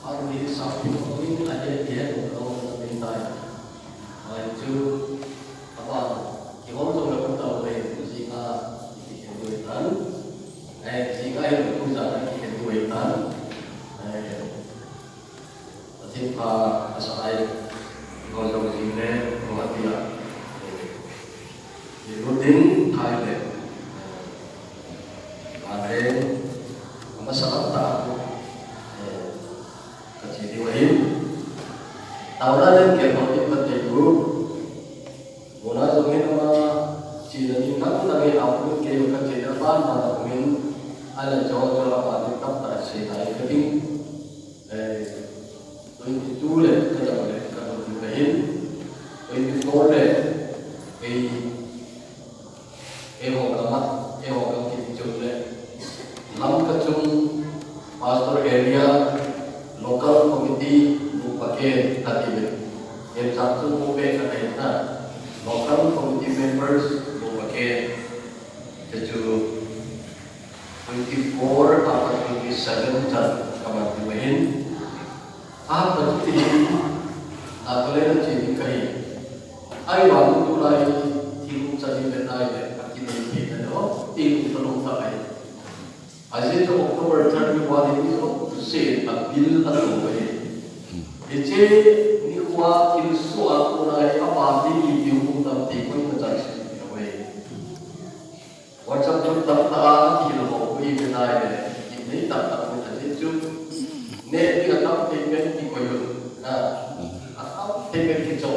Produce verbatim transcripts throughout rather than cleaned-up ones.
Army sa pi ko ni a je je ko ko na ni tai. Ai chu aba ki hom jong la ko ta ve si ka ki ke ni tan. Ai si ka ai ko ja ki ke ni tan. Ai Pathen pha asa ai ko jong jing le ko ha tia. Ni ko ding thai le. Ka le ama sa ta ko. Ka chi di wa hin. Tau la le ke ko ni ka te ko. Mona jong hin ama chi na ni na na ni a ko ke ka chi na ban ban ko hin. Ala jo jo la ba ni tap ta chi na ka ding. Eh, twenty-two le, ka jam le, ka jam le, ka hin. Twenty-four le, eh, eh, ho ka ma, eh, ho ka ki jam le. Lamka Chung Pastor Area Local Committee bu pa ke ta ti le. Em sa tu bu pe ka ta na. Local Committee members bu pa ke. Ke chu Twenty-four, apa twenty-seven chan kaman ti wahin. Apa tu ti hin, na kale na chi ni kahi. Ai wa tu lai ti lu cha ni le nai le, a ki nei ti na lo, ti lu cha lo ta ai. Aje to October thirty-one ni to se ta bil a lo wahin. Iche ni kwa ti su a ko lai a pa ti ni ti mu ta ti ko na cha si ni wahin. WhatsApp group tam ta a, ki lo ho, ko i ke nai le, ki nei tam ta ko ta je chu. Ne, ni ka tam te pen ki ko yo. Na, a tam te pen ki cho.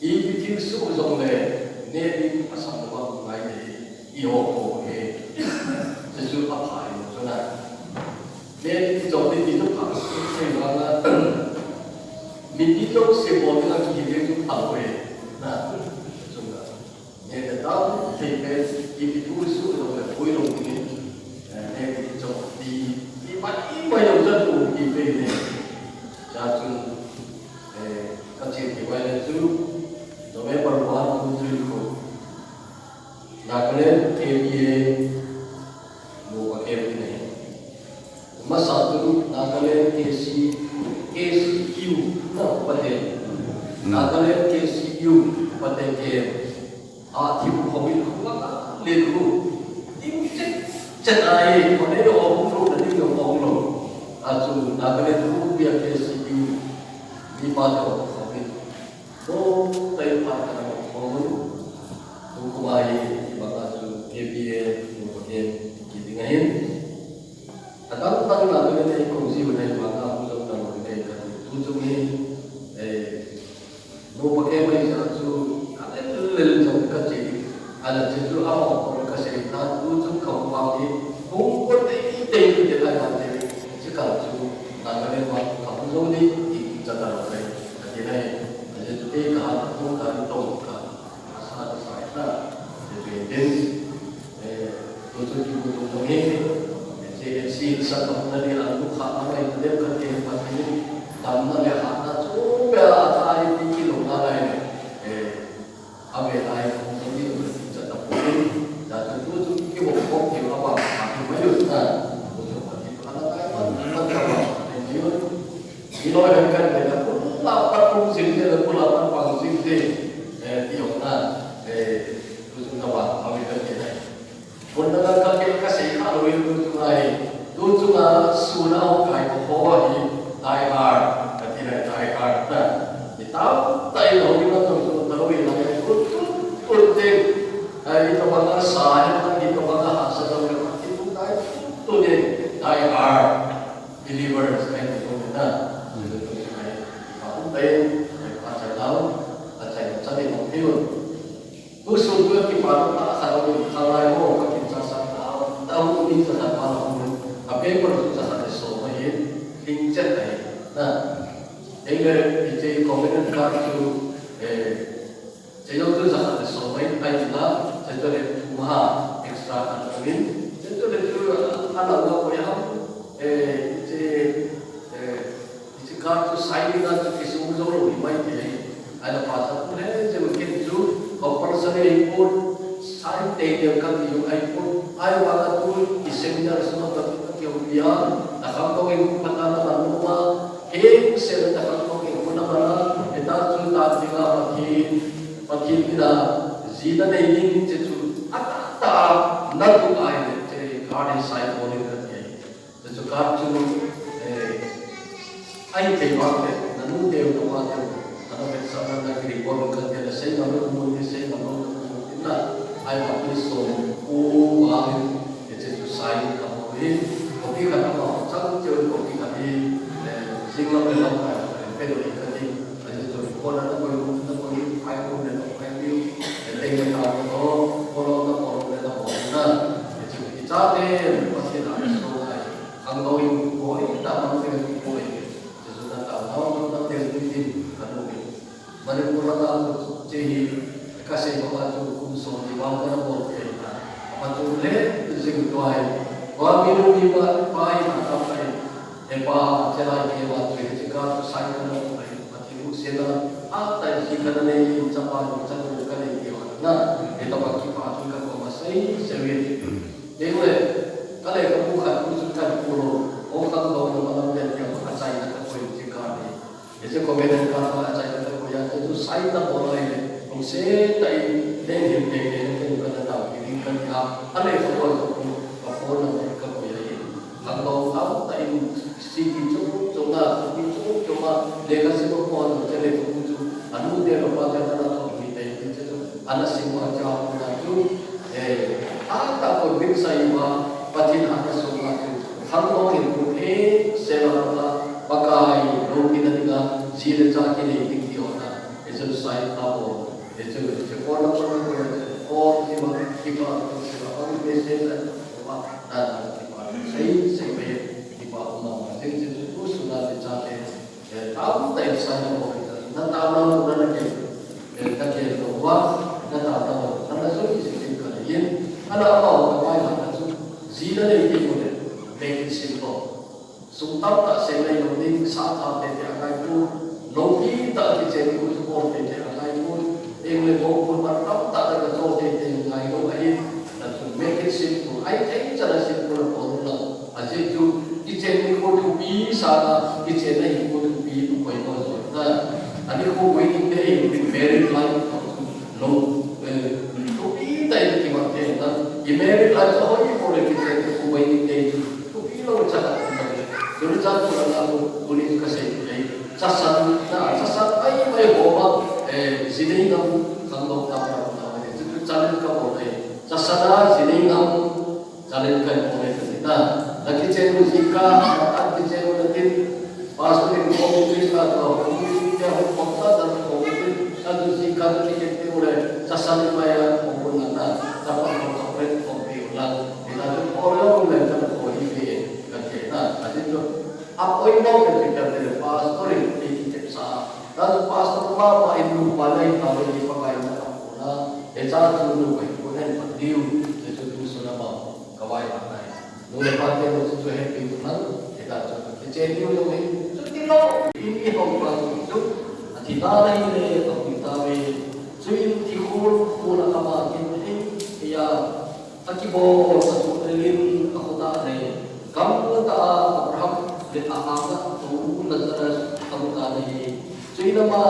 I ki thil su jong le, ne, ni ka sam lo ba ngai ne, i ho ko he. Je chu a pha i chu na. Ne, ni ki cho ni ki chu pha, sai ba na. Mi ki cho se bo ni la ki he chu pha lo he. Na, chu na. Nge le tam thei pen, ipi thu su lo le pui lo ni. Eh, nge le cho ti, ti ma i ma yo cha tu ti pe ni. Cha chun, eh, ka chi ti wai le chu, November one, two, three, four. Nagaland K B A, Mo ka kem ni. Masa tu Nagaland K C, K C U na pate. Hmm. Nagaland K C U pate ke. A thim khomin khua le lu. Tim chet chet ai, ko ne yo hong lo, ne yo hong lo. A chu Nagaland Rubia K C U. Mi pa to khomin. Mo tai pa ka na mo khomin. Tu ko ai, i ba ka chu K B A, mo ke, ki ding ahin. Adang dang na ko nei kong jiu nei ma ka hu jong dang nei ka tu chung hi, eh, mo pa ke mai ja chu a lel lel jong ka chi. Ala chi chu a mo ko ka sei ta tu chung ka hu ma ni. Hung ko te i te i te lai ma te. Chi ka chu na ka nei ma ka hu jong ni i cha ta lo nei. Ka ti nei. A je chu te ka ha ta tu ka ni tong ka. Asa ta sai ta. Je tu i te. Eh, tu chu ki bu tu jong hi. Che si sa ta na ni an lu kha a mai ta dem ka te pa ni. Dam na le ha na chu be a ta ai ti ki lo na lai. Eh, a be lai ko ni ka ti cha ta pu ni. Da tu tu chu ki bo ko ki a ba ka ti mai yu na. Ko chu ka ti ka na kai pa pa ta ba. Ni yu. Ni lo ya ka le na ku la pa ku jing de ku la pa pa jing de. Eh, ti yo na. Eh, tu chu na ba a be ka ti na. Kon na ka ke ka sei kha lo in tu chunga hi. Tu chunga suna ho kai ko ho hi. Die hard. Ka ti na die hard na. Ni tau tai lo ni na tu tu ta lo in na tu tu tu te. Ai to ba ka sa ya na ni to ba ka ha sa to ka ti tu tai tu tu ni. Die hard. Believers ai tu tu na. Tu tu ai. Pa tu tai. Pa chai lao. Pa chai cha ni mo ti lo. Tu sun tu kipa ta kha lo, kha lai ho, ka kin cha sa ta, ta hu ni cha sa pa la hu. A paper chu cha sa le so ma hi, hing chet ai. Na. Ei le, i che covenant card chu, eh, che yo chu cha sa le so ma hi, ai na, che to le tu ma, extra ka ta min. Che to le chu, a la la ko ya, eh, che, eh, Hiche card chu sign na chu kisung jong lou hi mai thei. Ahila pastor pu le jeng ken chu compulsory ahi pon, sign tei ding kati jong ahi pon. Ahivanga tu i seminar sung a kati Pia, na khangtou in phatah na man numa, heng sel na khangtou in puna mana, eta chu ta dinga Pathen, Pathen ina, jina nei ding che chu, ata, na tu ai le, che, garden side bol in ka ti. Che chu ka chu, eh, ai te ba te, na nu te, na pa te, ana pe sa na na kiri bol ka te, na sei na lo, mo ni sei na lo, na mo ni na, ai ba ni so, o ba, Hiche chu sign ka bol in, copy khat ama chang cheu copy khat hi, eh, jing lam le lam kai, eh, pe ding kati. Hiche chu kona na koi, na koi, phai ko le na phai diu, eh, teng le ta ko, ko lo na ko le na ko na. Hiche chu kicha te, Pathen a so kai. Khangtou in koi, ta mang te koi. Hiche chu na ta, na, na, na te, ni, ni, ka lo ni. Manipur lama chu che hi ka sei banga chu kum som ni vang ka na bol thei na. Ama chu le jing tuai. Wa mi lu mi ba pa hi na ka pai. He pa che lai ke wa chu he che ka chu sai ka na bol thei. Ma ti lu se na a tai si ka na nei in cha pa lu cha lu ka nei ke wa na. He ta ba ki pa chu ka ko ma sei sei wi. Ni le ka le ka bu khat bu chu ka bu lo. O ka lo na ma lam le ke ma ka sai na ka ko in che ka ni. Hiche covenant ka pa achaina ka koi a, hiche chu sign na bol a ahile, hung se ta in, den hin te te na ken ka na tao ki ding ka ti a, a le ka bol ka pu, ka phone number ka koi a in. Khangtou tam ta in, city chu, chu na, city chu, chu ma, le ka sim a phone, che le ka pu chu, a nu te ka pa te ka na tao ki te, hiche chu, ana sim a cha, na chu, Eh, a ta ko bin sai ma, Pathen a ka so ma chu, khangtou in pu e, se la ta, Pakai, lo ki na dinga, ji le cha ki nei ding ti ho na, e chu sai ta bo, e chu, e chu ko na ko na ko ya chu, ko ki ma, ki pa, ko se la, ko ni se la, ko ma, na na ki pa, sai, sai pe, ki pa, ko ma, ma, se, se, tu, su na, se, cha, te, Eh, tam ta in sa na mo kita. Na ta na mo na na ke. Eh, na ke lo wa, na ta na mo. Na na so ki si ki ka le yin. Ana ma wa ka pai ha na su. Ji na le ki mo le. Make it simple. Sum tam ta se na yo ding sa ta te te a kai pu. Lo ki ta ki che ni ku su ko te te a kai pu. Eng le mo ku ma tam ta ta ka so te te ngai lo ai. Na su make it simple. Ai te cha na simple ko lo. Ajeh chu, kichen nikho thupi sanga, kichen na hinkho thupi a poimo jeh na. Anikho waiting te in married life lo, eh, thupi tah in kimat te na. I married life chu ahoi poi le kichen nikho waiting te chu thupi lo cha ka na le. Tuni chan chu la ko, tuni ka sei thei. Chasan na, chasan mai mai ho ma, eh, jinei ngam khangdong tam tam na. Chu chu challenge ka bol e. Chasan a jinei ngam Challenge kai bol e kati na. Na kichen u jingkah, na kichen u na tin. Pastor in ko u Krista to, ko u Krista ho ko sa da ko u tin. Na tu jingkah na kichen te u le, sa sa ni ma ya ko u na na. Sa pa ko ko pre ko pe u la. Ni na tu ko lo u le ka ko hi pe kati na. Kati to. A poimo kati kati le pastor in te ki te sa. Na tu pastor pa pa in lu pa na in pa le pa kai na ka ko na. E cha tu lu pa ko na pa diu. Te tu tu so na ma. Kawai pa nai. Nu le pa te nu chu happy tu nang. Te ta chu. Te che ni lo ni. Chu ti lo. In i hau pa chu chu. A thi ta nai le, a hui ta ve. Chu in thi khul khul a kama kin thei. Ya. A kibol a chu le lin a khu ta le. Kam ta Abraham le a anga tu Lazarus a khu ta le. Chu in ama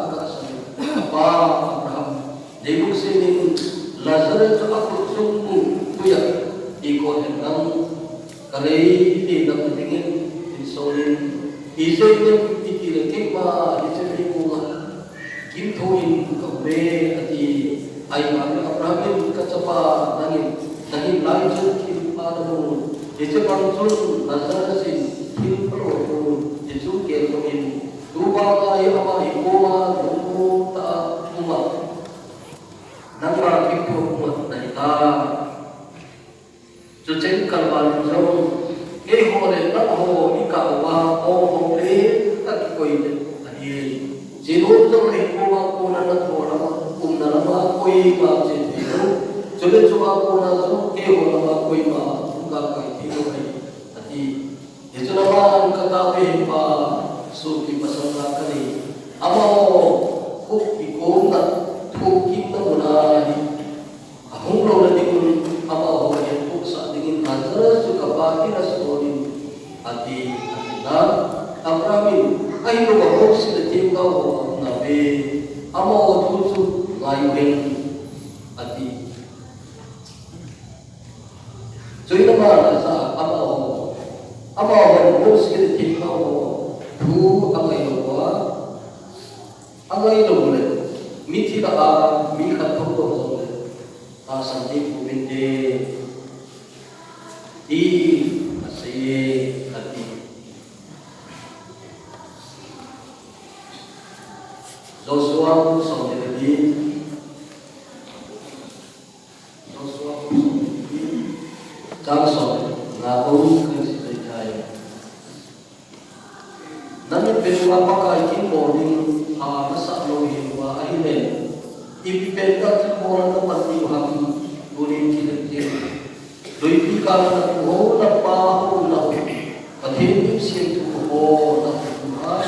a ka sa le. Pa Abraham. Deibu senin Lazarus chu a khut sung u puiya, i ko hen lang ka lei te dam dingin in sonin, i sei nem i ti le keima hi che mi ku nga kim thu in ka ume a ti. Ai ma Abraham in ka chapa nangin, nangin lai chun thil pha na mu. Hi che bang chun Lazarus in thil pha lo mu. Hi chu ke thu in tu ba ngai ama hi ko ma lu mu ta mu ma. Nangma kiphuak mat nai ta. Chucheng kalval in jong, keiho le nangho i kah uva, hong hong le, ka kikoi le, ahi. Chin um jong le, koma kona na tho lama, umna lama, koima che thei lo. Chule chunga kona jong, keiho lama, koima, um ka kai thei lo ahi, ati. Hichun aman ka taove pa, sopi pasal na ka nei. Amaho, khup kikomna, thukimna mun ahi. Ahung louna dingun, amaho, ahin puksah dingin Lazarus chu ka pa in a sot Ati, ati na, Abraham in, ahilou a Mose le themgao ho aum nauve, amaho thu chu ngai uvin, ati. Chuin ama naja, amaho, amaho Mose le themgao ho thu angai lou uva, angai lou le, mithi lah a mi khat thoudoh jongle, tahsan ding um inte, tin asei e, ati. Joshua bung som le li, Joshua bung som le li, chang som le nga bou kahin sim thei tai. Namin pen uva Pakai kin bol ding pha nasah lou hih uva ahile, ipi pen a kin bol a naman diu ham, tunin kihet in. Lhuipi kah a napu ho, napa ho, naho, Pathen dimset thu ho naho diu ham,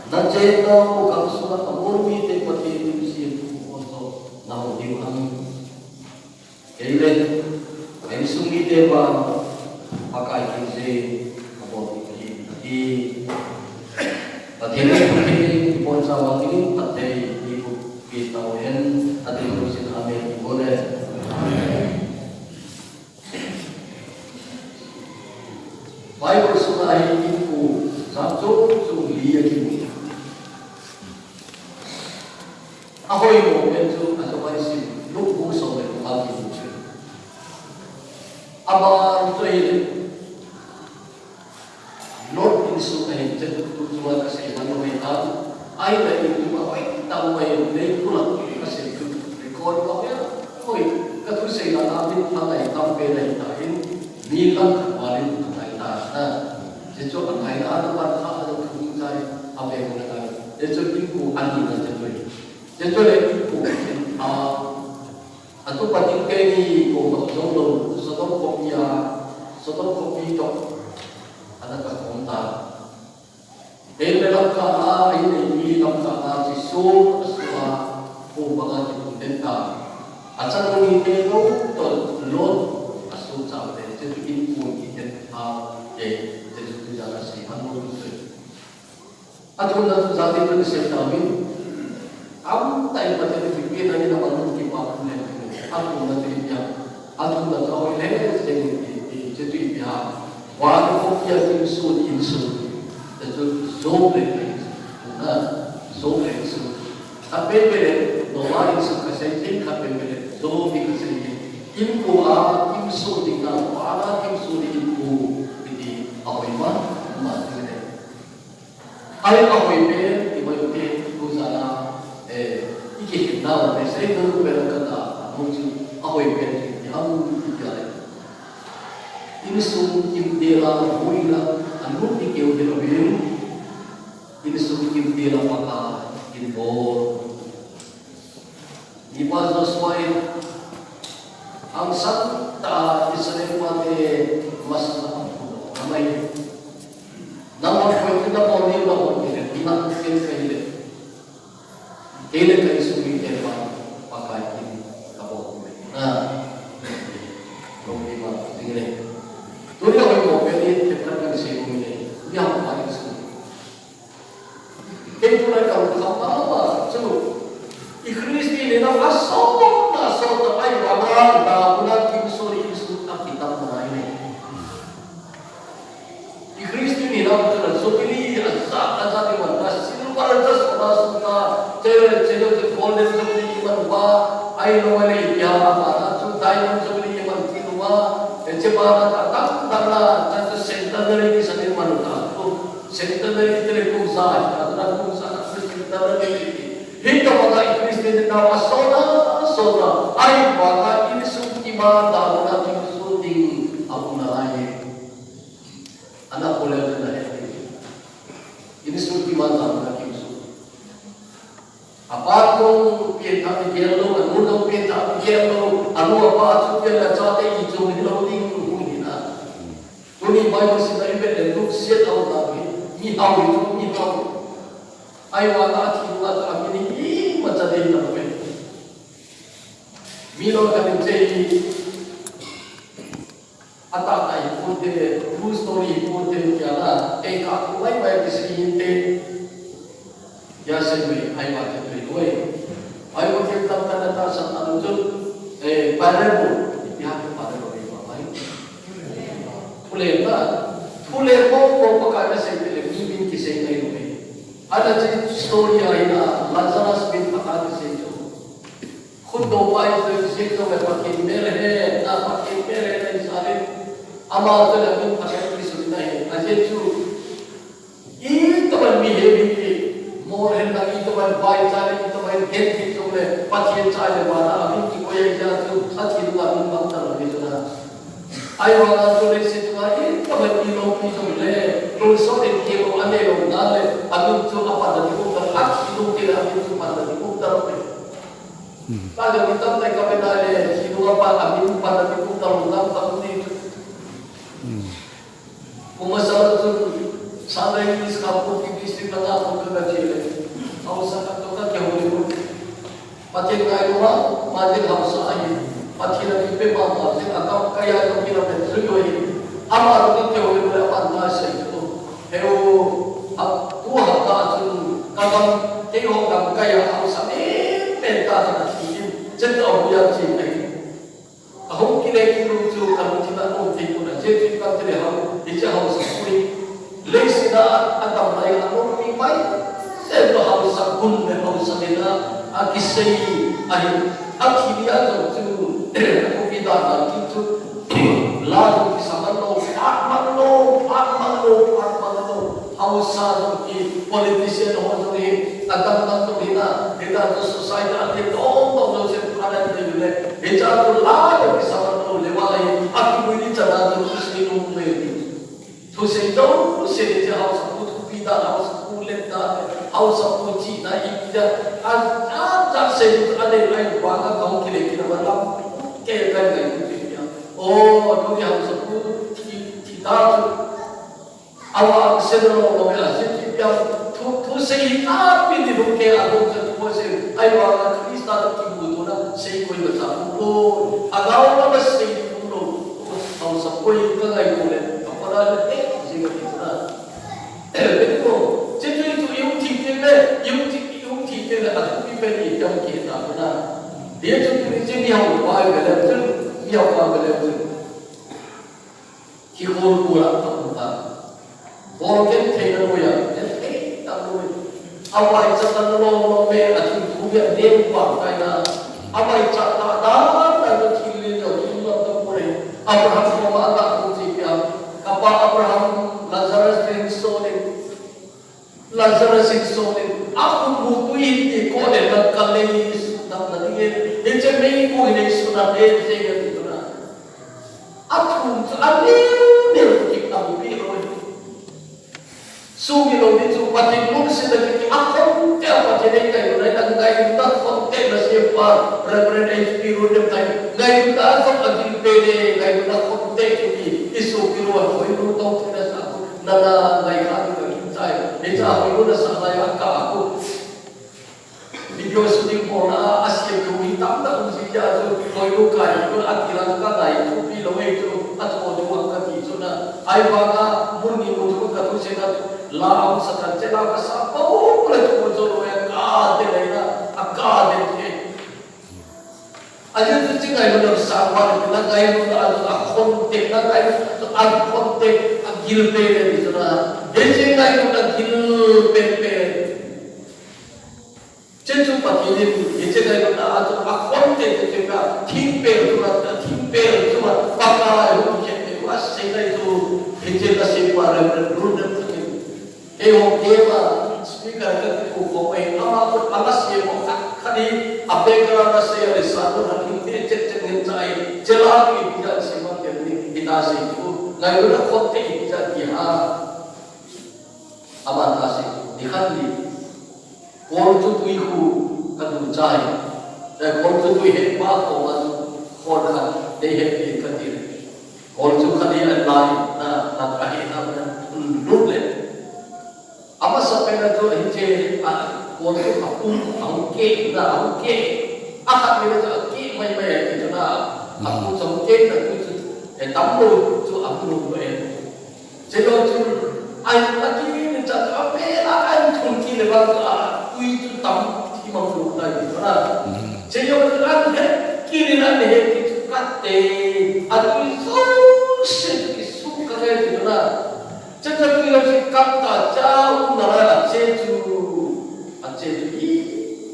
nachennau gam sunga Amor mite Pathen dimset thu ho jong naho diu ham. Kei le ka insung mite vang Pakai kin jeh a bol ding kahi, ati. Pathen in thupeh in, ibonchauva dingin phatthei eiboh peh tauhen, ati lou sin, amen. Ibol le. Bible sunga hin inko jat chom chom li akimu. Ahoimo pen chu, ajo mai sim, Luke bung som le gup a kimu chu. Aban chu ahile, Lot insung ahin, hiche tu, tu, tu chunga kasei man lou ahitan. Ahile insung a hoitah mai, leiset a kasei chu, record a hoitah mai, ka thusei a, amin angai tam pen ahitan, mi lang khat valin angai tan. Hichu angai a, aban kha, ajo thum chai, aven na tan. Hichu inko anina hichu. Hichu le inko, a, Atupa ding teni koma jong lou, Sodom khopi a, Sodom khopi toh ana kakhom tan. Ahile lamkai a, ahile mi lamkai a chi sum asua, kho banga kitum den tan. Achanu mite jong toh Lot asum chau le, hiche chu inko kihen a, e, hiche chu tujan a sei man lou chu. Athumna chu jati chu nasei tauvin. Tamtah in Pathen in thupeh ahin, aman kipa thu le. Athumna chu ipi ham. Athumna chu ahoi lheh jeng in, i, i, hiche chu ipi ham. Van khopi a kimsun insung. Hichu Job le insung. Na, Job le insung. Khat veve le, Noah insung kasei, khat veve le, Job in kasei. Inko a kimsun ding na, van a kimsun ding inko. Hiti, ahoi ma, ma ding le. Ahile ahoi pen, i mai u te, tujan a, eh, i kihetnau, i seinau pen a kata, amun chu, ahoi pen chu, i ham, i tia le. Insung kimtila, huina, anun i keu hi louvin, insung kimtila Pakai kin bol. Nipa Joshua in, hangsan tah a Israel mite masanga aphut lou, amai. Nangho koi tin nabol diu nabol ding le, nang ken kahi le. Kei le ka insung mite vang, Pakai kin kabol ding le. Na. Lung ni ma ding le. Tuni a hoimo pen in, themkhat kahin sei ding le. Ni ham pa insung. Kei tulai ka lungkham mama chu, i Christian hinau asot na, asot na, ahivanga damun a kimsun insung akitam nalai. I Christian hinau chu na jubilee ajat ajat iman uva, silver ajat sona sona, chele chele chu golden jubilee iman uva, ahilou le ipi ham, abana chu diamond jubilee iman uva, hiche bana chu adang dang a, chu centenary kisan iman uva chu. Centenary tile kum ja, adang kum ja, centenary. Hitobanga i Christian nau asot na, asot na, ahivanga insung kiman, damun a kimsun ding aum nalai. Ana kholel na he. Insung kiman, damun a kimsun. Apa jong pengthah kigel lou, anu jong pengthah kigel lou, anu apa chu pengthah chate i jong hilou ding u hi na. Tuni Bible sim a i vet le lungset a um nau hi, mihao hi chu mihao. Ahivanga athi uva chu amin hi imacha dei nalou ve. Mi lou khat in hiche hi, atahtai pon True story hi pon te kia la, ei ka tu mai mai kisei hin te. Ya sei mai, ai ma te tu noi. Ai ko ke tam tan ta san anu tu, eh, parable. Ipi ha ke parable ni pa mai. Thule na, thule mo mo pa ka na sei te le, mi min kisei ngai noi. Ana chi story ai na, Lazarus min pa ka kisei tu. Khutdopa in Jesu le Pathen mel he, na Pathen mel he na Israel. Ama chu le min Pathen kisun na he. A Jesu, itaman mi he mi ki, mol he na itaman vai cha le, itaman gen ki chu le, Pathen cha le ma na, a min kikoi a chu, a thil ma min bang ta lo ni chu na. Ai wa na chu le si chu na, itaman mi lo ki chu le, lo so le ki lo a ne lo na le, a min chu a pan da ni ku ta, a ki lo ki le, a min chu pan da ni ku ta lo le. Kaja mi tam tai ka pe na le, si lu pa ka min pa na mi ku ta lu tam tam ni. Kuma sa tu, sa na English ka pu ki district na ka pu ka che le. Hausa ka to ka ke ho le. Pathen ngai lu ma, ma je Hausa ai. Pathen a ki pe ma ma je ka ka ya to ki na pe su yo hi. Ama ru ki ke ho le ma pa na sai to. Heu, a, tu hapta chu, ka gam, keiho gam kaiya Hausa menmen ta chu na thi in, chen to hu ya chi nei. A hung kile kilu chu ka lungthim a um thei pon a, je chu ka kile hau, hiche Hausa pui. Leiset a, a tam lai a um pi mai, chen to Hausa gun le Hausa le na, a kisei ahi, a thi dia chu chu, a ko pi da na ki chu, La jong kisa man lou, phat man lou, phat man lou, phat man lou. Hausa jong ki politician ho jong hi, adang dang jong hi na, hita chu society a ti dong dong jong sen phat an ti le. Hita chu la jong kisa man lou le va hi, a kibui ni chan a jong kisei lou le. Thusei jouse hi Hausa pu thupi dan, Hausa pu let dan, Hausa pu chihna ipi dan, a, a, a sei chu a nei lai vang a kong kile kina va lam ke kai kai tu ti pia. O, tuni Hausa pu thi, thi ta chu. Awa, se lo lo me a si ti pia. Thu, thusei a pi ni lo ke a lo ka tu se. Ai wa ka Krista tu ki bu tu na sei koi ma sa pu lo. A ga wa ma sei pu lo. Hausa koi ka ngai tu le. Ka pa la le, eh, si ka ti na. Beko, che tu tu yung ti te le, yung ti, yung ti te le, a tu pi pe ni, yung ti ta na. Dia tu tu ni che mi hau pa be le tu, mi hau pa be le tu. Ki hol ko la ta ta. Bol ken thei na lo ya, ken thei ta lo. Avai cha ta lo lo me a thu thu ya ne u pa kai na. Avai cha ta ta ta lo thil le lo thil lo ta ko le. Abraham ko ma ta ko ti pia. Ka pa Abraham, Lazarus ring so le. Lazarus in so le. A ko mu tu in ti ko le na ka le su ta na ni. Ni che me ko le su na de se ya ti na. A thum chu a neu neu kit a pi lo. Sumil lou ni chu Pathen lungset a kiti a khonte a Pathen ei ngailutna, ngailutna khonte na seipa Reverend H P Rutherford tai. Ngailutna a khon a kiti pen e, ngailutna khonte kiti i sumil lou a khoi lu tong thei na sa khu. Na na ngai kha ni ka kin chai. Ni cha khoi lu na sa lai a ka khu. Video shooting pon a, a siam thu hi tam tak um si tia chu, koi lu kai, koi a ti la chu ka dai thu pi lo ei chu, a tho chu a ka ti chu na. Ai vang a, mun ni mun chu ka thu se na chu, la ang sa kan che la ka sa pa u le thu zo lo ya ka te le na, a ka te te. A chu chu chi ngai lo sa wa le na ngai lo na a khon te na ngai lo a khon te a gil pe le ni chu na. He chi ngai lo na gil pe pe. Chen chu Pathen in, hiche ngailutna a chu a khonte te te ka, thingpel chu a, thingpel chu a, Pakai hung khen te a sei nai chu, hiche ka sei pa Reverend Rutherford in. Eiho kema, speaker ka ti khu ko mai, ama ko ama sei ko khat khat hi, a background a sei a le sa ko na thingte chet chet ngin chai, chela ki bi da sei ma ken ni, ita sei chu, ngailutna khonte ita ti ha. Ama ta sei, ni khat ni. Kol chu tui khu ka du chai. Kol chu tui he pa ko ma chu kol khat dei he pi ka ti. Kol chu khat ni an lai na na ka he na na lut le. Ama sa pe na chu hi che a kol chu a pum a hung ke na a hung ke. A khat ni na chu a ke mai mai a ke chu na a pum chu a hung ke na chu chu. E tam lo chu Atu ko e. Chejou chu, ai, aki ni cha, a pe la, ai, thum ki le ba, a, tui chu tam, thi mang lo, dai, na. Chejou chu, an he, ki ni na, he, ki chu, ka te, a tui so, se, ki su, ka le, na. Chejou chu, yo, si, ka ta, cha, u, na, la, che, chu. Ache chu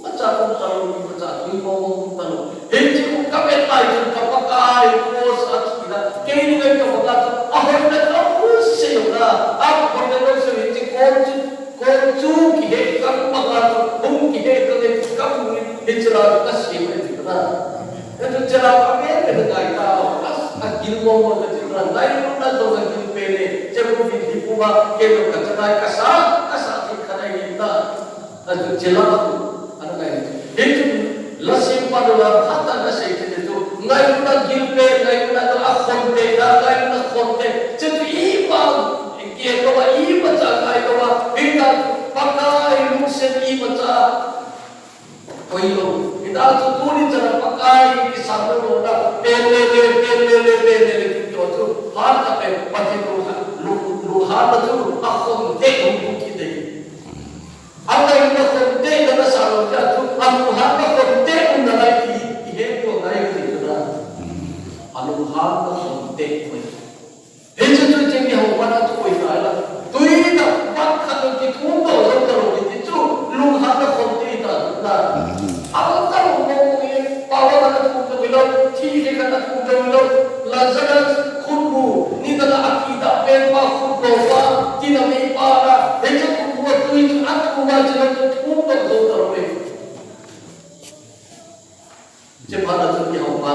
imacha um talou, imacha tui mong um talou. Hiche khu kavet lai chun ka Pakai cross a thi na. Keini ngai ka Pakai chu ahoi na ka u se na. Ahoi na ka u se hiche kon chu, kon chu kihe ka Pakai chu, hung kihe ka ngai ka mu ni hiche la ka se na. Hiche la ka ve ve na ngai ta. As a gil mong mong ka chu na. Ngai na to ka gil pe ne. Che ko vi vi pu ma ke no ka cha ngai ka sa, ka sa thi ka ngai na. Atu chila atu, atu ngai. Hichu, la simpa do la, phata na sei te tu. Ngailutna gilpe, ngailutna do a khonte, na ngailutna khonte. Chetu ipa, ke ko wa ipa cha ngai ko wa. Hita, Pakai lungset ipa cha. Oi lo. Hita tu tuni cha Pakai ki sa lo na. Pe le le, pe le le, pe le le, ki tu tu. Har ta pe, pati tu ha, lu, lu har ta tu, a khonte, hung ki de. Angaina khonte na nasa lou jeh a chu, alunghanna khonte umna lai ti, i het tou ngai ti chu na. Alunghanna khonte mai. Hichu chu cheng ni ho pa na tu koi ngai la. Tui na, pan khat na kithum doh jou talou ti chu, lunghanna khonte ta chu na. Alunghanna khonte, pa wa na tu koi lou, thi ke ka na tu koi lou, Lazarus, Khutbu, nidanga akida pen pa khutbu pa, tina mei pa na, hiche khutbu a tui chu athum a chilou chu thum doh jou talou e. Hiche pa na chu mi hou pa.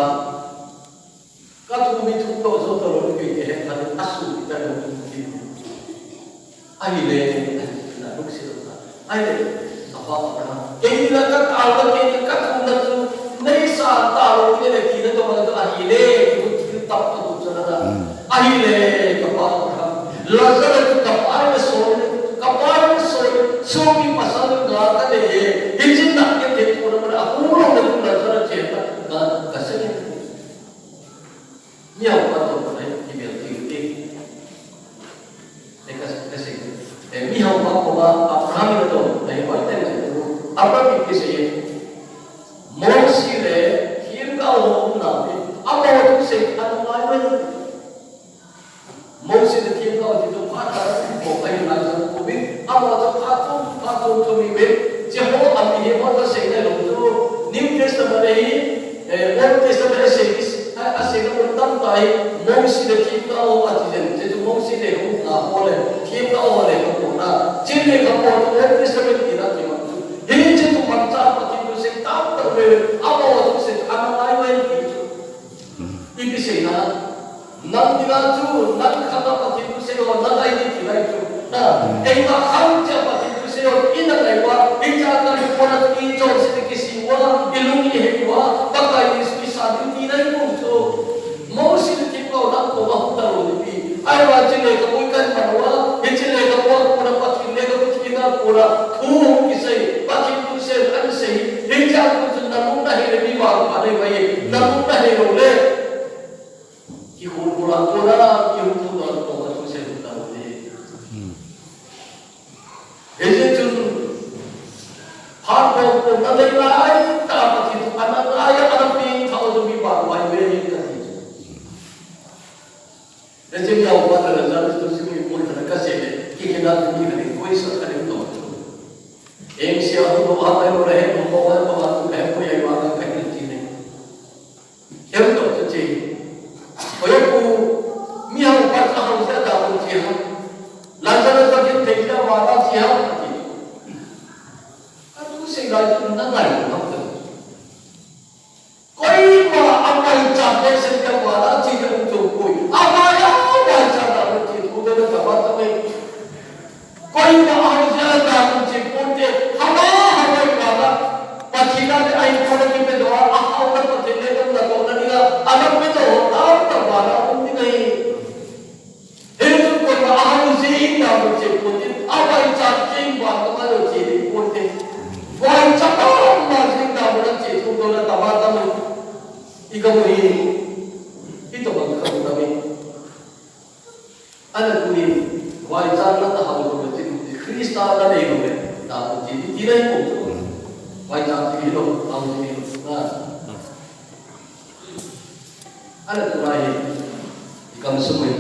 Ka thum mi thum doh jou talou e kei he phan a su ta lou. Ahile, na lungset lou ta. Ahile, ka pa Abraham. Keini la ka kal la, keini ka thum la chu, nei sa talou, keini le tina to ma la chu ahile, ki bu thil tap to chu na na. Ahile, ka pa Abraham. Lazarus chu ka pa na so, ka pa na so, so mi pasal na ka le ye. Hiche na ke te ko na ma, a hu lo na chu Lazarus che ta, na ka se. Mi hou pa to ko nai, ki bel ti ti. E ka, ka sei. E mi hou pa ko ba Abraham na to, nai hoi te nai to. Abraham ki sei. Mosi le, themgao ho um na ve. Amaho thu sei, ana ngai ve. Mosi le themgao ti to phat ta, ko ai na sa ko ve. Amaho to phat to, phat to to mi ve. Che ho a mi he ho to sei nai lou to. New Testament le hi, Eh, Old Testament a sei, a, a sei na mun tam tai, Mosi le themgao a ti jen, che chu Mosi le hung na ho le, themgao le ka po na, che le ka po tu Old Testament ti na ti ma tu. Hi che tu man cha pa ti tu sei tam ta ve, a po tu sei, a na lai ve ti tu. Ipi sei na, Nang dinga chu, nang khanga Pathen thusei ho, nang ahi ti lai chu. Na, keima khang cha Pathen thusei ho, ina ngai uva, hicha ka lungpona chu i chonset kisih uva, i lung i hei uva, Pakai Jesu i san ding tina i mu chu. Mosi le themgao nang koma hung talou ni pi. Ahivang chule ka pui kan man uva, hiche le ka pui a kona Pathen le ka pui thina kona, thu hung kisei, Pathen thusei an sei, hicha chu na lung na hei le mi vang pa nei mai, na lung na hei lou le. Kikhol khol a kona, kihung khol a kona, thusei hung talou te. Hijeh chun, phat bou bou na nei lai, ta Pathen thu ana ngai a, ana peng tha u chu mi vangvai ve ka ti. Hijeh chun, ya u pa ta la, Lazarus thusei mi pon ta ka sei le, kikhen a tu mi ka ding, koi sa ka ding to. Eng sia tu, ba ha, ba ha, ba ha, ba ha, ba ha, tu ka he, koi ai ba ka, ka ding ti ne. Heuto chu che. Oya pu, mi hao pa cha hao jeh a da kon che ha. Lazarus a kin thei jeh a vana che ha, ati. Ka thusei lai chu na ngai lo ha. Koima a vaicha patient a vana che jeh a um chom poi. A vai a vaicha da kon che, thu de na ta ba ta mai. Koima ahao jeh a da kon che ponte, hama hama i vana, Pathen a le ahinkho le kipe doh a, ahaona Pathen le damna tohna dinga, ana pe doh ho tamtah vana um ding ahi. Hichun koima ahao jeh in da kon che ponte, avaicha jeh in vana ma doh che ding ponte. Vaicha mama jeh in da kon che thum doh na tama tama. I ka mu hi, hitobang ka mu tame. Vaichan na ta hao lo le, Christa na nei lo le, ta ko ti, ti na ko. Vaichan ti lo, hao ti lo. Na. Ana tu lai, i kam sumai.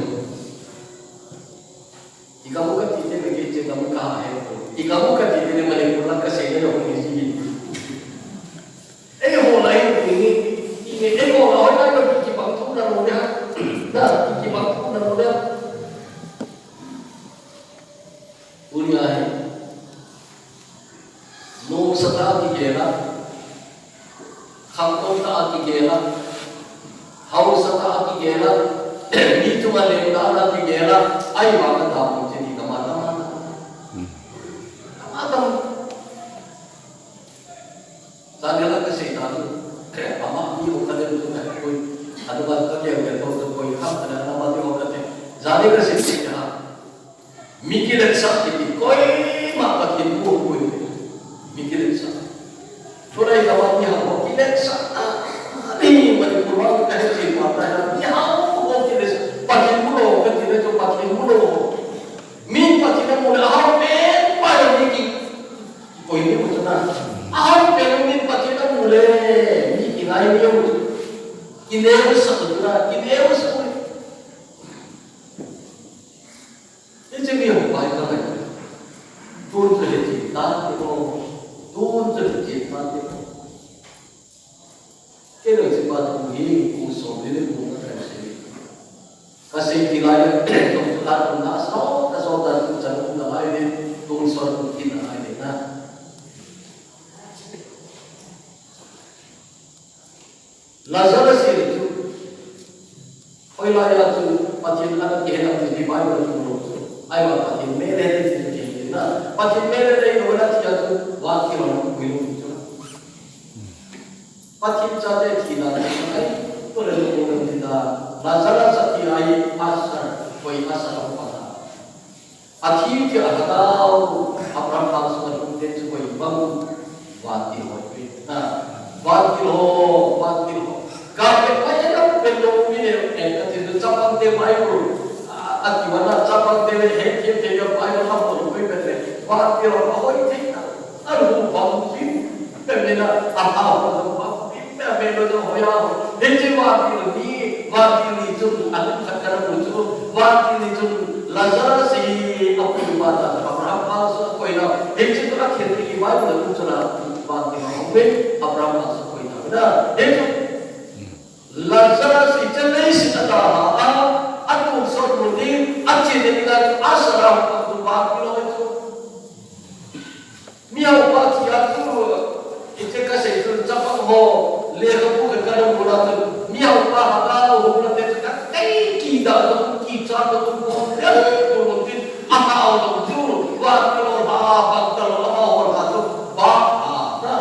I kam ka ti te me ke che kam ka he. I kam ka ti te me mane ko la ka se na yo ni si. Eiho lai ni, ni, ni, eiho lai ni, ki, kibang thu na lo ya. Na, ki, kibang thu na lo ya. Tuni a hi. Nomsa tah a kigel a. Khangtou tah a kigel a. Haosa tah a kigel a. Mi chunga lengdahna kigel a. Ahivang a dam chi ni kama, kama, kama. Kama dam. Jani la ka sei ta tu. Ama mi ho ka le tu ka koi. Anu ba ka ke ke to to koi ha ka na ma ti ho ka te. Jani ka sei sei ha. Mi kiletsah kiti koima Pathen mu koi. Mi kiletsah. Chulai ka ma mi ha ho kiletsah. Ni ma ni ko ma ka sei pa ta mi ha ho kiletsah. Pathen mu lo ka ti le to Pathen mu lo. Mi Pathen mu le ha pe pa mi ki Koi ni mo chuna. Ahau pe ni Pathen a mu le, ni kingai ni mo. Kineu sa tu na, kineu sa tu. Ni che mi ho pai ka ngai. Tun che le ti ta te ko. Tun che le ti ta te ko. Kei loi chi pa thu hi kum som le le kum ka kan sei. Ka sei ti lai le, kum thu la kum na so, ka so ta kum chan kum na lai le, kum som kum kin na lai le na. Lazarus hi chu, hoilai a chu Pathen ana kihen am ti Bible a chu mu lou chu. Ahivang Pathen mele le ti chu kei na. Pathen mele le lou na ti a chu, van thilou pui lou chu. Pathen chate thina ai, tu le lo kan thina. Lazarus a thi ai asar, koi asar a pa. Athi thi a lhagao, Abraham bang sunga lhung te chu koi bang, vantil ho pe na. Vantil ho, vantil ho. Ka pe pa ya ka pe lo mi le, eh, ka thi chapang te Bible. A, a ti wa na chapang te le he thi te ya Bible a ho pe pe le. Vantil ho, a hoi thei na. A lu bang pi. Pemena, aha, ho, ho, ho, pemena, ho, ya, ho. Hiche vantil ni, vantil ni chu, atum khat kana mu chu, vantil ni chu, Lazarus hi apui uva ta, Abraham bang sunga koina. Hiche chu akhel ni Bible a chu na, vantil ni, Abraham bang sunga koina. Na, hiche chu, Lazarus hi chu leiset a adalha a, atup sot mun ding, ache ding a chu, asara hung pang chu vantil ho chu. Mihaupa thi a chu, hiche ka sei chu chapang ho, lekhabu khat kana mu a chu, mihaupa lhagao hung la te chu, ka tei kidah chu, kicha chu, ko hung tel chu, hung tin, a hao chu, vantil ho lha, bang ta lou, amaho lha chu, ba, a, na,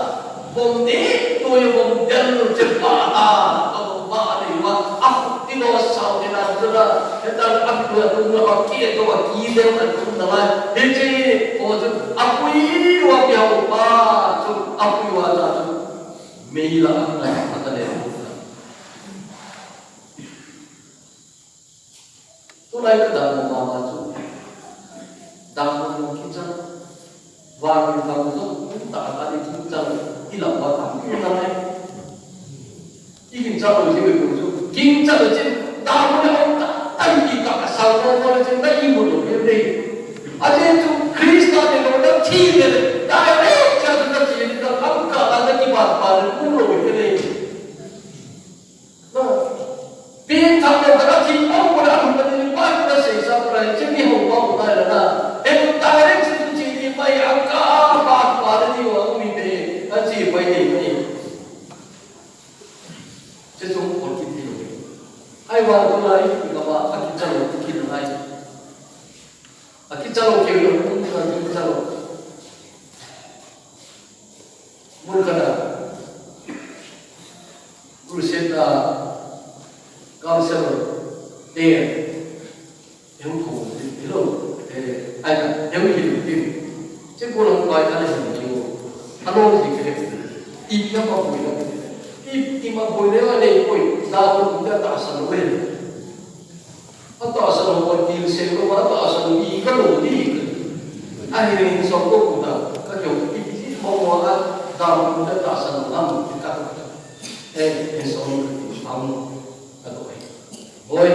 bom ni, tu yo bom tel chu, ba, a, ka bom ba, a, ni, ma, a, ti lo, sao, ni, na, chu, na, he, ta, a, tu, a, tu, a, ki, tu, a, ki, le, a, tu, na, la, hiche, o, chu, Apui uva mihaupa chu, apui uva ta chu, mei la a ngai a ta le. Tulai ka dam mo mama chu. Dam mo kicha. Vang in dam mo ta ta ni kicha. Ilam ba tam ki na lai. I gincha lou jing ve kum chu. Gincha lou jing, ta mu le hong ta, ta i ta ka sang mo mo le jing, na i mu lou ve le. A jing chu Christa ne lou na thi le le, direct cha chu na thi le, na kam ka la na ki ba ba le mu lou ve le. Na. Pin tha mo ka na thi mo mo le a mu le ni ba na sei sa mo le jing ni ho ba mo na le na. E direct chu thi ni ba i a ka ba ba le ni wa mi be. A chi ba ni ni. Che chung khol kit thei lou. Ahivang tulai, ikam a, akicha lou, kit nalai. Akicha lou, kei lou, mun khat a kicha lou. Mun khat a. Crusade a, council, te. Hem ko, hello, eh, ai na, hem hi, hi. Che ko lang pai ka le hem ko. Ano ji ke hem. I pia ma boi na. I, i ma boi le wa le koi. Da ko ta ta sa lo le. A ta sa lo ko ti se ko ma ta sa lo i Ahi, insung ko kuta, ka kyo, ipi mo mo a, dam ko ta sa no am, ka. Eh, insung ko pang, ka to. Boy,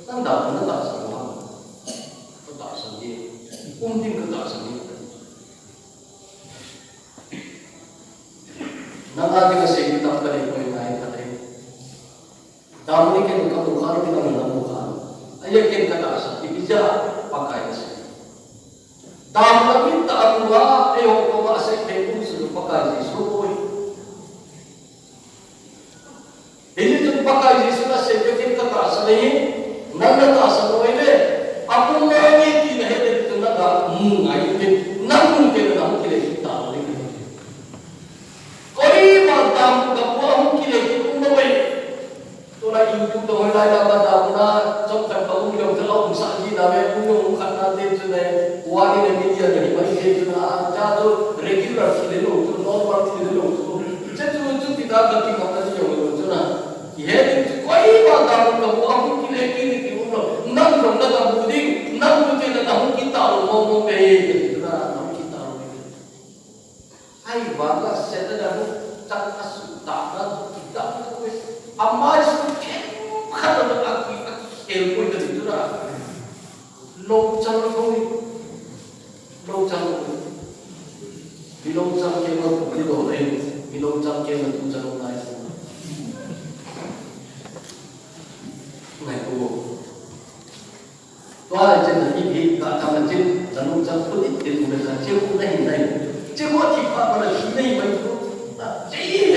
nang dam ko ta sa no am. Ko ta sa ni. Kum din ko ta sa ni. Nang a ki ka sei tam ka ni ko ngai ka ni. Damuni ken ka mu khan, ken ka mu khan. Aya ken ka ta sa, ipi ja Pakai na sei. Damuna min ta amu a, eiho koma sei thei kum su Pakai Jesu koi. Hijeh chun Pakai Jesu na sei ken ka ta sa nei, nang na ta sa noi le, amu mai ni ti na he le tu na ga mu ngai ni, na mu ke na mu ke le ta ni. Koima dam ka pu a hung kile kit um lou ve. Tua YouTube toh hoilai a ba dam na, chomkhat ka um lou, ka um sah ji na ve, um lou, um khat na te chu ne, one in a million ne, mai te chu na, cha chu regular thi le lou chu, normal thi le lou chu. Che chu chu ti ta ka ti ka ta ji lou chu na. Ki he ding chu koima dam ka pu a hung kile kit ni ti um lou. Nang jong na ka bu ding, nang bu te na ka hung kit ta lou mo mo ve, na hung kit ta lou ve. Ahivanga Satan a lungchang a sutah na, kidang na koi. Ama sutah khat na a ki, a kikhel koi na tu na. Lungchang koi. Lungchang koi. Mi lungchang kei ma tu ki do nei. Mi lungchang kei ma tu chang nai sa. Ngai ko. Tua le chen na ipi ka tam na chen, na lungchang phut it it na sa, chen khu na hin nai. Chen khu a thi pha pa na thi nei mai thu. Na, chen hi,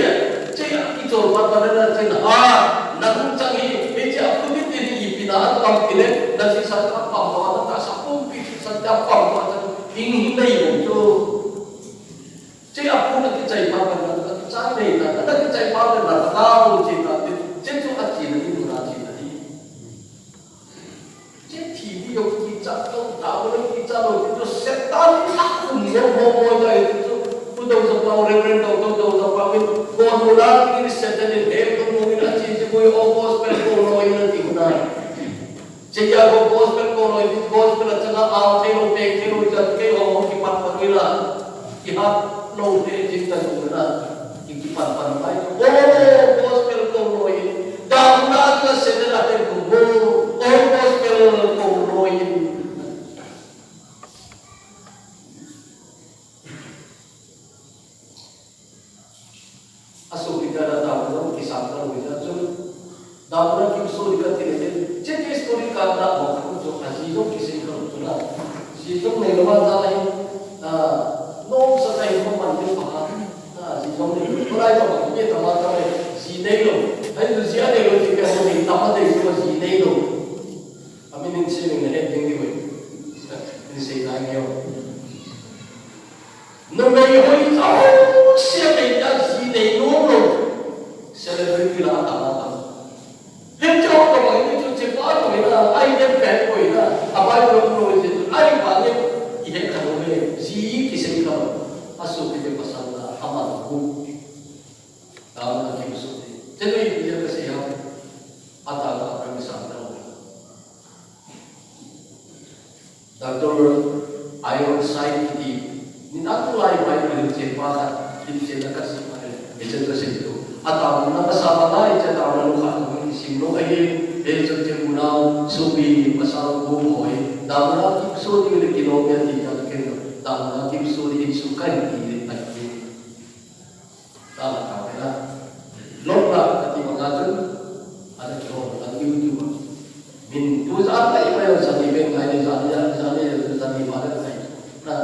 chen a kichol pha pa na chen na, a, na lungchang hi, hiche a phut it it hi ipi na a tam pi le, na chi sa ka pam lo, na ta sa pum pi chi sa ta pam lo, ta hing hing nei mo chu. Chen a phut na kichai pha pa na, na kichai nei na, na kichai pha pa na, na ta lo chen na, chen chu a chi na ni, na chi na ni. Che thi di jong kicha lou, ta bo lou kicha lou, ti chu Satan in a um mo mo mo ta ti chu. Pu dou za pau, Reverend dou, dou, dou za pau, in kon mo la, in Satan in he kon mo in a chi chi mo, o gospel kon mo in a ti mo na. Che ya ko gospel kon mo in, gospel a changa a thei lou, pe thei lou, ja thei lou, kipat pat mo la. Kihat lou te jing ta jong na, ki, kipan pan pai. O, gospel kon loi. Damna la se na te ko. O, gospel kon loi. Asopi te a damna kisam ta lou jeh chun. Damna kimsut ka ti le, che ke story ka na ho kha chu aji jong kisei kha chu na. Ji jong nei lou ma ta hi, a, nom sa ka hi ko man ni pa ha. A, ji jong nei lou. Ko lai pa ma ni ta ma ta mai. Ji nei lou. Hai tu ji a nei lou ti ka ho nei ta ma dei ko ji nei lou. A min in sei nei na he ding di wei. In sei na nge o. Numei hoi jouse nei ta ji nei nom lou. Celebrity la ta ma ta. Hiche ho ka bang in chu che pa tu na, ai den pen ko na, a bai lo lo je tu, ai pa ne, i he kha lo ne, ji kisei kha lo. Asopi te pasal na, ama lo ku. Damna kimsut te. Che noi pi ka sei ha. Ata ka ka mi sam na. Doctor Ironside kiti, ni na tu lai bai bai che pa khat, tin che na ka sim a le, e che ka sim tu. A ta na ka sa ba lai che ta na lu khat ni sim lo ai, e che che mu na, su bi ni pa sa lo ko hoi, da na ki su ni le ki lo me ti ka ke, da na ki su ni su kai ni le ai. Tama tama na. Lopna kati banga chun, ana kihou na YouTube a. Min tu jan lai mai jan ni ben ngai ni jan ni, jan ni, jan ni ma le ngai. Na,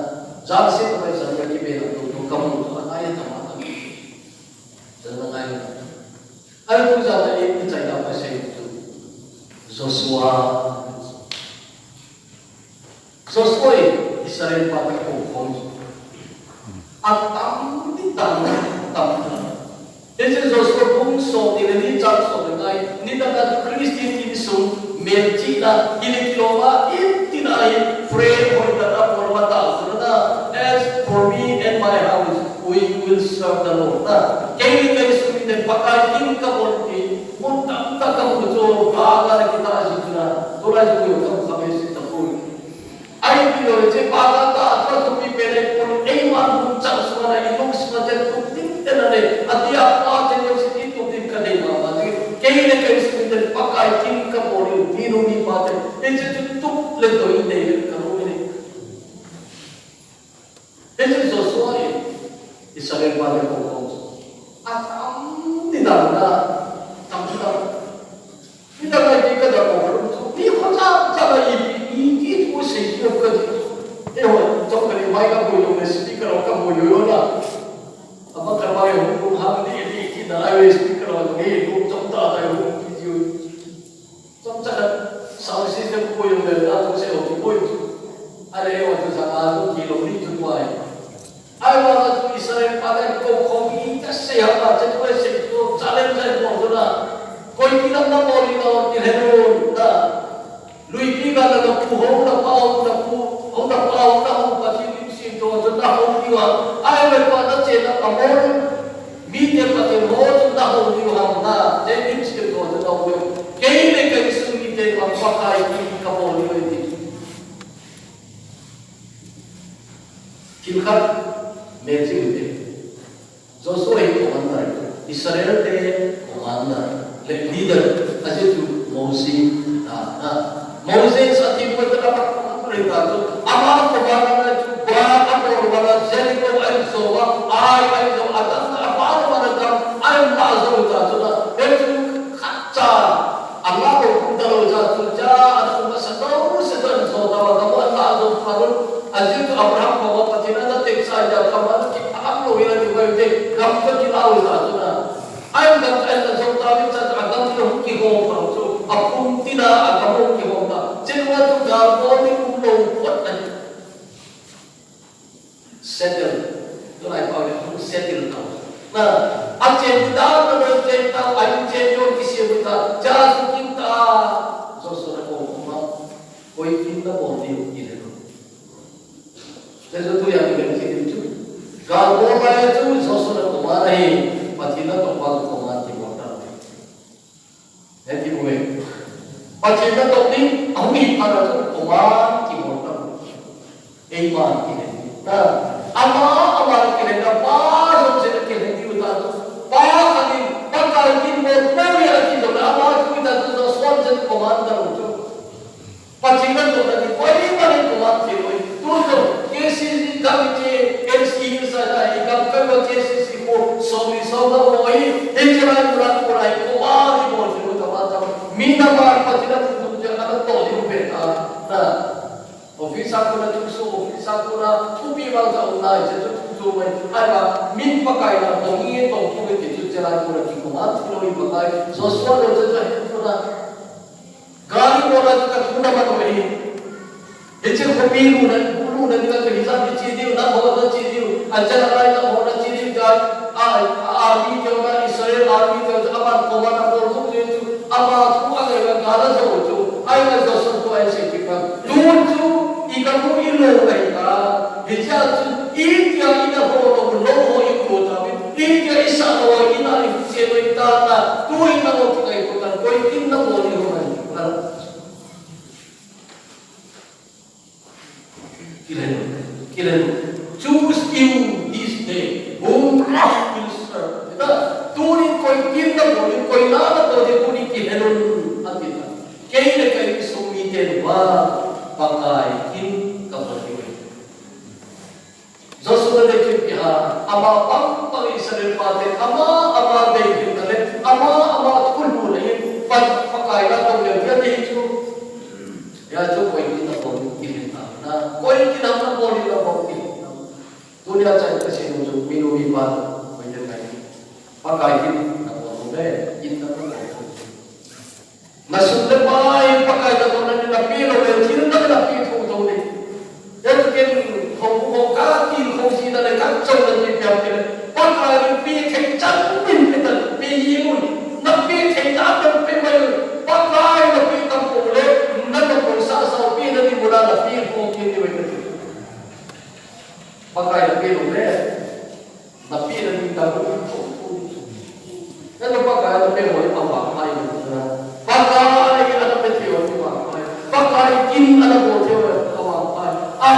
jan se mai jan ni ki ben tu tu kam tu ana ya tama tama. Jan na ngai na. Ai tu jan na ni chai na pa sei tu. Joshua. Joshua in Israel pa te ko khom. A tam ni tam, tam tam. Hiche Joshua bung som ni le ni chang som le nga, nidang a Christian insung melchihna, hi le kilom a, in tina hi, frame hoi ta na, bol ma ta, so na, "As for me and my house, we will serve the Lord." Na, kei le kei sung mite Pakai in ka bol ti, mun tam ta ka mu chu, ba nga le kita ji na, tu lai ju yo ka mu ka me si ta pui. Hiche pa khat a, athua thupi pen a ipon, eiman hung chang sunga i lungsunga chen tup ding tena nei, ati a pa chen jouse i tup ding kadei mama jing. Kei le ka insung miten Pakai kin kabol diu, minu mipa ten, hiche chu tup le doi nei le kanom in. Hiche Joshua in Israel pa le kong kong chu, atam ti dan a, tam ti dan. Midang a iti kadam mo kha lou chu, mi kho cha cha la ipi, iti thu sei kit ka ti. Eiho, chom kani mai kaboi lou le speaker ho kaboi lou na. Ama kha mai ho hung hang di di kit na, ai speaker ho nge hung chom ta ta hung kit diu. Chom cha ka sound system boi lou le na thu sei ho kiboi chu. Ahile eiho chu sanga chu kilou ni chu tuai. Ahivanga chu Israel pa ten kou khom in kasei hama, che tu sei tu challenge a bol tu na. Koi kin ham nabol ding nahung kilhen un na. Luipi gal a napu ho, napa ho, napu ho, napa ho, nahu Pathen lim sim to chu nahou diu ham. Ahivang pa nachena pamol mite Pathen ho chu nahou diu ham na. Che lim sim to chu nahou diu. Kei le ka insung mite vang Pakai kin kabol diu ahi ti. Thil khat, melchihte. Joshua hi commander, Israel te commander, le leader, ajeh chu Moses ta na. Moses athi poi ta commander ta chu, ama commander chu, ba, abol bana, Jericho ahin jo a, Ai ahin jo a, dan a, abol bana gam ahin lah jou ta chu na. Hichu khat cha. Alah lou kum talou jeh chun, cha, ana um masa lou, se tan so ta, gam alah jou phat un, ajeh chu Abraham koma Pathen in ana tepsa jeh a, gam ana kiphalam lou hi ana ti mai te, gam chu kilah lou jeh chun a. Ahin gam chu ana jou ta, min cha, agam chu hung kihom phat chu, aphung tina, agam hung kihom ta. Chuleh chu gal bol ding um lou phot ahi. Settle. Tulai pau le hung settle tau. Na, achen dan na chen tau, achen jon kisem ta, cha su kin ta. Joshua le koma. Koi kin nabol diu kilhen un. Te jo tu ya ni ben ki chu. Gal bol lai chu Joshua le koma nahi, Pathen natoh pa koma kibol ta. Hiti uve. Pathen natoh ding, ahung hi phat a chu, command kibol ta. Eiman kilhen ding. Na, ama, ama kilhen na, pa jouse kilhen diu ta chu. Pa khat in, Pakai kin bol poi ati jongle, ama chu ta chu, Joshua chu command ta lou chu. Pathen natoh na ding, koiman in command thei lou. Tu jong, K C C gam te, N C U sa na, i gam kaiva K C C ko, somi som na ho hi, hiche lai muna ko lai, command ibol thei lou, command ta. Mi na ma, Pathen na ding, tu jong, ana toh ding pen ta. Na. Office a kona thuso, office a kona thupi vang sa um nai, hiche chu thuso mai. Ahivang, min Pakai na, bong nge tong thu ve ti chu hiche lai kona ki command thei lou hi Pakai. Joshua le chu chu hi kona. Gari bola chu ka thu na man uve. Hiche khopi luna, bu luna dinga chu hijat hi che diu, nangho na che diu, a general nangho na che diu, a, a army te na, Israel army te, aman command abol chu, chu, ama thu a ngai na gala jo chu, ai na jo so chu ai sei kit kan. Tun chu, i gam u i lo ngai ta, hiche a chu, itia i na ho lo, lo ho i ko ta, itia i sa lo, i na i che lo i ta na, tu i na lo ki ngai ko ta, koi kin nabol diu ham. Kilhen, kilhen. Choose you this day whom you will serve. Ita, tunin koi kin nabol ding, koi na nabol ding, tunin kilhen un, ati ta. Kei le ka insung miten vang, Pakai kin kabol ding. Joshua le Caleb ha, ama pang pang Israel pa te, ama, ama deihin le, ama, ama thulhun in, Pa, Pakai na tong le, dia dei chu. Hia chu koi kin nabol kilhen ta na. Koi kin ham nabol le nabol kilhen ta. Tunia chan kasei nom chu minu mipa koi le kai. Pakai kin nabol le, kin nabol. Nasum le pai Pakai natoh na ding napeh lou le, thil na napeh thou thou ding. Hia chu ken hou hou ka til hou si na le ka chou na ti pian ke le. Pakai in peh thei chan min pe ta, pe yi mun. Napeh thei na napeh mai. Pakai napeh tam pou le, na napeh sa sa peh na ding muna napeh pou peh ni wei na ti. Pakai napeh lou le, napeh na ding tam pou. Hia chu Pakai napeh lou le, avangphai na. Pakai napeh thei lou le, avangphai. Pakai kin nabol thei lou le, avangphai. A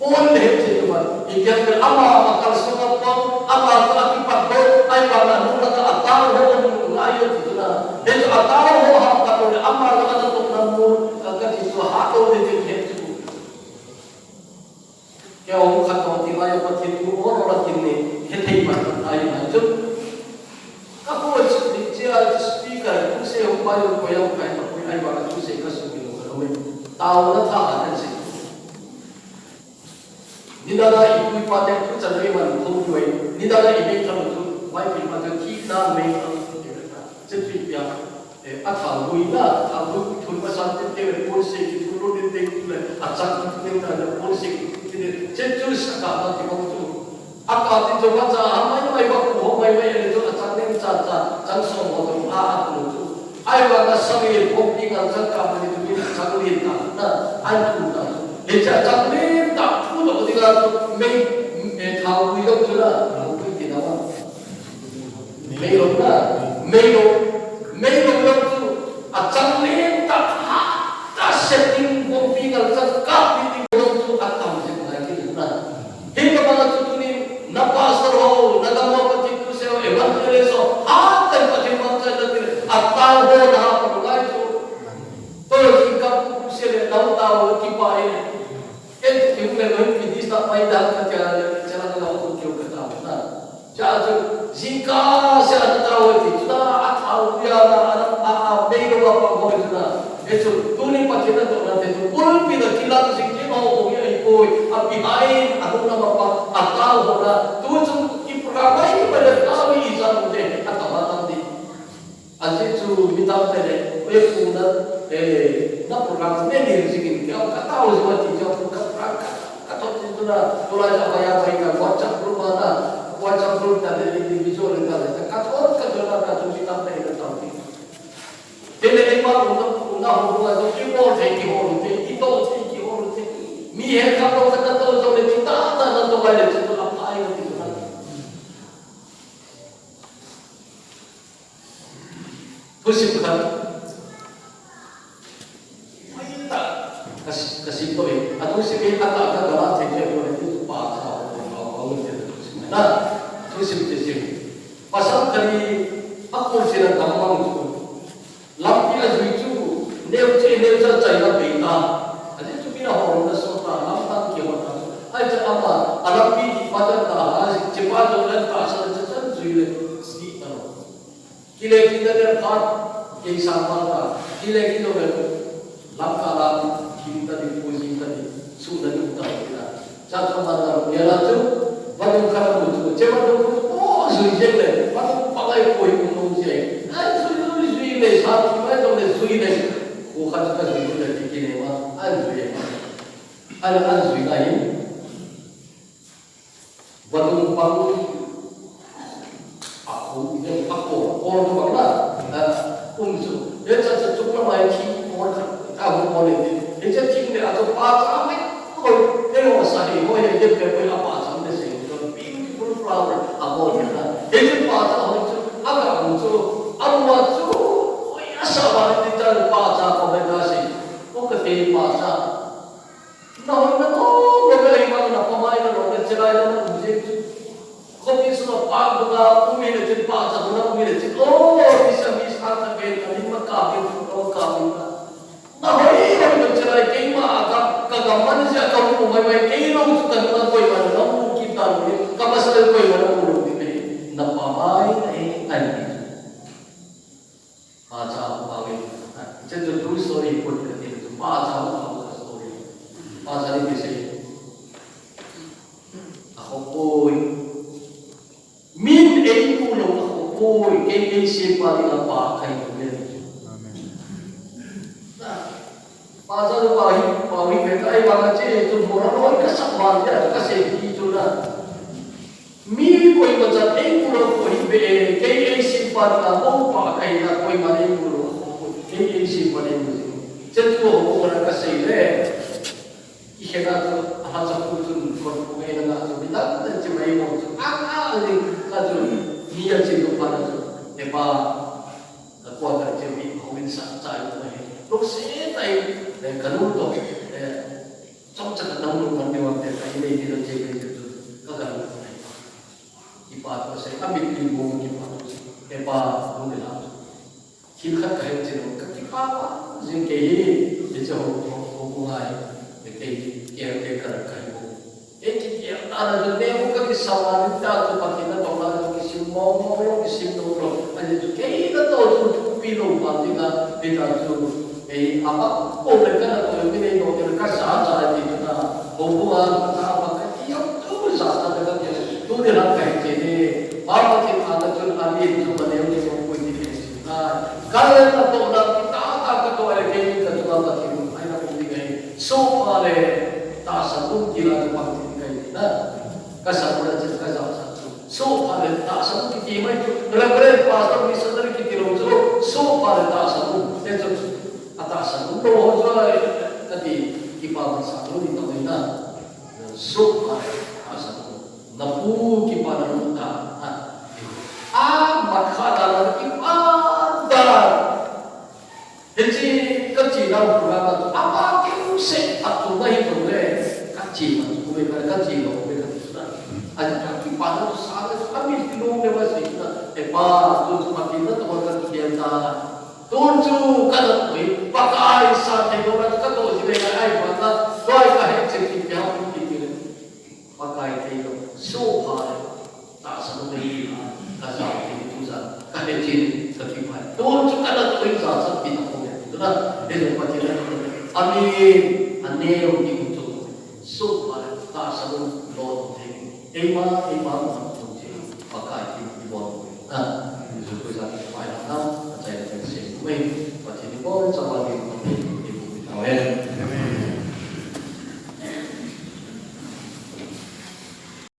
Pon le he che tu ba, i kiam le ama ma kal so ka pon, ama ka a ki pat do, ai ba na nu la ka a tao ho ngai yo tu na. He chu a tao ho ha ka to le ama la ka to na mu, ka ti chu ha to le te he chu. Kei hung khat tong ti mai, Pathen thu bol la tin ni, he thei pan pan tai mai chu. Ka ko chu ni chia speaker, tu se hung pai, hung pai, hung pai, hung pai, ai ba tu se ka su ni lo ka lo me. Tao na tha ha na se. Ni da da i pu i pa te tu chan ni man ko tu ai. Ni da da i me tha tu, mai pi ma tu ki na me tha tu. Che pi pia. Eh, a thaogui na, thaogui thun masang tinte le, ponse kithun lut tinte le, a chang tinte le, ponse kithun tinte le, che chu sa ka ma ti bang chu. A ka ti chu ma cha, a mai mai ba pu ho mai mai le chu a chang nem cha cha, chang som ho tu a a tu chu. Ai ba na sa le, pom pi ngal chang ka ma ni tu ni chang le ta, na, an tu ta chu. He cha chang le ta, tu lo ti la chu, mei, eh, thaogui lo chu na, thaogui ti na ma. Meilou na, meilou, meilou jong chu, a chang len tah, ha, ta setting, bomb pi ngal chang kap pi ding jong chu, a tam jep ngai kit na. Hi ka bang chu tunin, na pastor ho, na gam ho, ka ti tu se ho, evangelist ho, ha, tai pa thim bang chang na ti le, a tao ho na ha, pa ngai chu. To jing kap pu se le, nau tao ho, ki pa e. Ken ti le, loi pi di sa pai da, ka tia le, chala na ho, ki ka ta na. Cha chu, jingkah se a tao ti chu na, a tao ya na, a, a, a, mei lo a pa ho chu na. E chu, tuni Pathen a tohna te chu, pulpit a kilang jing jing ho, ho ya i koi, a behind, a hung lam a pa, a tao ho na. Tu chu, i program mai, i pa le tao i jan te, a tao a tam di. Ajeh chu mi tamtah in, eh, pu na, eh, na program ne ni jing in, ka, ka tao jing a ti jong, ka, ka, ka, ka thot jing tu na, tu lai ja ba ya ba na, WhatsApp group a na, WhatsApp group ta le, individual ta le, ka thot, ka thot na, ka thot mi tamtah in ka tao ti. Te le, eh, ma, pu na, pu na, pu na, pu na, ki bol thei, ki hol thei, ki to thei, ki hol thei. Mi he ka to, ka to, to le, ki ta, ta, ta, to, ka le, to, a, a, a, ti tu na. Thusim khat. Hoitah. Ka, ka sim to e. A thusim hi atah ka galah thei thei poi, tu pa ka ho, pa ho, pa ho, thusim na. Thusim te sim. Pasal khat hi a kol sila dam mang chu. Lampi a jui chu, neo che, neo cha chaina bei ta. Ajeh chu mina ho na so ta, lam tang ki ho ta. Ai cha ama, a lampi ti pa ta ta, a che pa jong le ta sa cha chan jui le, di ta lo. Kile kit ta le phat, kei sang phat ta. Kile kit lo le, lam ka la, kin ta di, pu jing ta di, su ta di, ta di ta. Cha cha ma ta lo, ya la chu, vadung khat a mu chu, che vadung chu, o, jui jeng le, vadung pa ngai koi mu nung jeng. Ai, jui, jui, jui le, sa ti mai jong le, jui le. Ko khat ka jui le, ki ki ne ma, ai, jui le. Ai, ai, jui le. Vadung pang a khu, ne a ko, ko to bang la, a, um chu. Ye cha cha chuk la mai thi, ko cha, a hu ko le. Ye cha thi ne a to pa cha mai, ko, ne ho sa he, ho ye ye pe pe a pa cha ne se, beautiful flower, a ko ne na. Ye cha pa cha ho chu, a ka mu chu, a mu chu, oi, a sa ba ne ta pa cha ko ne ta se. Ko ka te pa cha. Na hoi na to, na ka lei ma na pa mai na lo, na che lai na um jeng chu. Khopi sunga pa bu na um hi le chin pa cha bu na um hi le chin. Oh, this a miss out again, na min ma ka min chu, ka ka min na. Na hoi na na che lai kei ma a ka, ka ka man sia ka um mai mai kei lo chu ka na koi ma na um ki ta lo ni, ka ma sa koi ma na um lo ni kei. Na pa mai na e, ai ni. Pa cha ho pa nge. Chen chu true story pon ka ti chu pa cha ho pa ho story. Pa cha ni ti sei. A ho poi. Min ei pu lo a ho poi. Kei ei se pa ni a pa kai lo ni. Amen. Pa cha pa hi, pa hi ve ka ai ba ka che tu mo ra lo ka sa ba ya ka se ki tu na. Mi koima chan ei mu lo ko hi ve, kei ei sim pa na mo pa kai na koima ei mu lo ko, kei ei sim pa ei mu lo. Chen tu ho ko na ka sei le. I khena tu a ha cha ku tun ko ko ei na tu mi dan dan chi mai mo tu. A a ni ka tu mi ya chi ko pa na tu. E pa ka ko ta che mi ho min sa cha yo na he. Lo se tai, eh, ka lu to, eh, Chomcha ka dang lou man ding vang te, ka Thil khat kahin chi nom, kakipah jing kei hi, hiche ho, ho, ho, ho ngai, kei, kei, kei ka, kahi ho. Kei kei, kei, ta na chu neo ka kisau a, ni ta chu Pathen natoh na chu kisim mong mong lou, kisim lou lou. Ani chu kei natoh chu thupi lou pa ti na, ni ta chu, ei, ama, o le ka natoh, mi nei no, ka sa, sa, ti chu na, ho, ho, a, ka sa, ma, ka, i, am, tu, sa, sa, ka, ka, tu, ni la, ka, ti, ni, ma, Pathen, a, ka, chu, a, ni, chu, ma, neo, ni, mo, pui, ti, ni, si, na, ka, le, natoh, na, ki, ta, ta, ka, to, le, kei, ka, chu, ma, Pathen, ai, na, pui, ni, kei. Soh pha le tahsan um ti la ka pang tin kai na. Ka sa na che ka ja sa chu. Soh pha le tahsan um kiti mai chu. Reverend pastor missionary kiti lou chu. Soh pha le tahsan um. Te chu. A tahsan um lou ho chu ai. Kati kipa man sa lou ni ta mai na. Soh pha le tahsan um. Na pu kipa na lou ta. Ha. A mat kha ta na kipa ta. Hiche ka chena program a chu, ama kimseh a chu na hi chu le, ka chena chu, ka chena chu, ka chena chu na. A chu ka kipana chu sa le, ka mi ti lung le va sei na. E pa, tu chu Pathen natoh ka kikhel ta. Tun chu ka na toi, Pakai sa thei lou na chu ka toh ji le, ai pa na, toi ka he che ki pia ki ti le. Pakai thei lou, soh pha le, tahsan um hi a, ka jao thei tu ja, ka he chin, ka kipai. Tun chu ka na toi ja sa pi na ko le, tu na, he jong Pathen na ko le. Amen, a neo ki u chu, soh pha le, tahsan um lou thei. Eima, eima, ma ko che, Pakai ki u lou. A, Jesu Christa kipai na, a chai na se mai, Pathen ni ko, sa wa ni ko, ni ko, ni ko, ni ko,